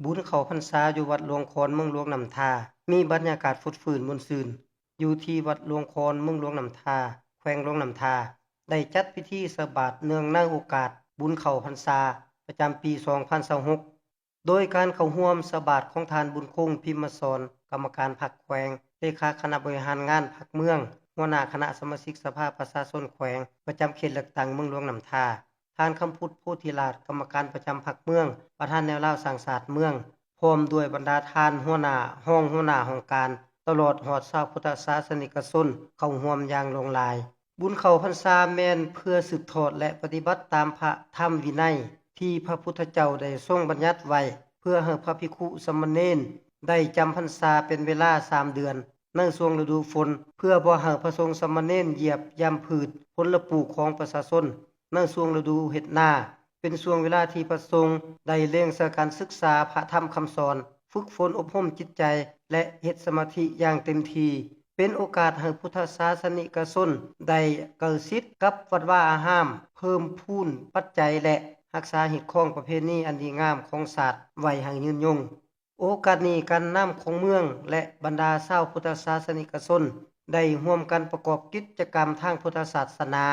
ບຸນເຂົ້າພັນສາຢູ່ວັດຫຼວງຄອນເມືອງຫຼວງນ້ຳທາ ມີບັນຍາກາດຟົດຟື້ນມ່ວນຊື່ນ. ຢູ່ທີ່ວັດຫຼວງຄອນເມືອງຫຼວງນ້ຳທາ ແຂວງຫຼວງນ້ຳທາ ໄດ້ຈັດພິທີໃສ່ບາດເນື່ອງໃນໂອກາດບຸນເຂົ້າພັນສາປະຈຳປີສອງພັນຊາວຫົກ ໂດຍການເຂົ້າຮ່ວມໃສ່ບາດຂອງທ່ານ ບຸນຄົງ ພິມມະສອນ ກຳມະການພັກແຂວງ, ເລຂາຄະນະບໍລິຫານງານພັກເມືອງ, ຫົວໜ້າຄະນະສະມາຊິກສະພາປະຊາຊົນແຂວງ ປະຈຳເຂດເລືອກຕັ້ງເມືອງຫຼວງນ້ຳທາ, ທ່ານ ຄຳພຸດ ໂພທິລາດ ກຳມະການປະຈຳພັກເມືອງ, ປະທານແນວລາວສ້າງຊາດເມືອງ, ພ້ອມດ້ວຍບັນດາທ່ານຫົວໜ້າ, ຮອງຫົວໜ້າຫ້ອງການ, ຕະຫຼອດຮອດຊາວພຸດທະສາສະນິກະຊົນເຂົ້າຮ່ວມຢ່າງຫຼວງຫຼາຍ. ບຸນເຂົ້າພັນສາແມ່ນເພື່ອສືບທອດ ແລະ ປະຕິບັດຕາມພະທຳວິໄນທີ່ພະພຸດທະເຈົ້າໄດ້ຊົງບັນຍັດໄວ້ ເພື່ອໃຫ້ພະພິກຂຸສາມະເນນໄດ້ຈຳພັນສາເປັນເວລາສາມເດືອນ ໃນຊ່ວງລະດູຝົນ ເພື່ອບໍ່ໃຫ້ພະສົງສາມະເນນຢຽບຢ່ຳພືດຜົນລະປູກຂອງປະຊາຊົນໃນຊ່ວງລະດູເຮັດນາ. ເປັນຊ່ວງເວລາທີ່ພະສົງໄດ້ເລັ່ງໃສ່ການສຶກສາພະທຳຄຳສອນ, ຝຶກຝົນອົບຮົມຈິດໃຈ ແລະ ເຮັດສະມາທິຢ່າງເຕັມທີ່. ເປັນໂອກາດໃຫ້ພຸດທະສາສະນິກະຊົນໄດ້ໃກ້ຊິດກັບວັດວາອາຮາມ, ເພີ່ມພູນປັດໄຈ ແລະ ຮັກສາຮີດຄອງປະເພນີອັນດີງາມຂອງຊາດໄວ້ໃຫ້ຍືນຍົງ. ໂອກາດນີ້ ການນຳຂອງເມືອງ ແລະ ບັນດາຊາວພຸດທະສາສະນິກະຊົນ ໄດ້ຮ່ວມກັນປະກອບກິດຈະກຳທາງພຸດທະສາສະໜາ,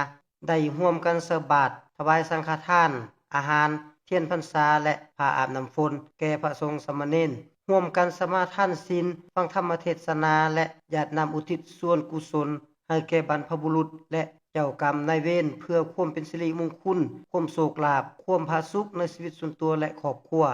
ໄດ້ຮ່ວມກັນໃສ່ບາດ, ຖວາຍສັງຄະທານ, ອາຫານ, ທຽນພັນສາ ແລະ ຜ້າອາບນ້ຳຝົນແກ່ພະສົງສາມະເນນ, ຮ່ວມກັນສະມາທານສິນ, ຟັງທຳມະເທດສະໜາ ແລະ ຢາດນ້ຳອຸທິດສ່ວນກຸສົນໃຫ້ແກ່ບັນພະບຸລຸດ ແລະ ເຈົ້າກຳນາຍເວນ ເພື່ອຄວາມເປັນສິລິມຸງຄຸນ, ຄວາມໂຊກລາບ, ຄວາມຜາສຸກໃນຊີວິດສ່ວນຕົວ ແລະ ຄອບຄົວ.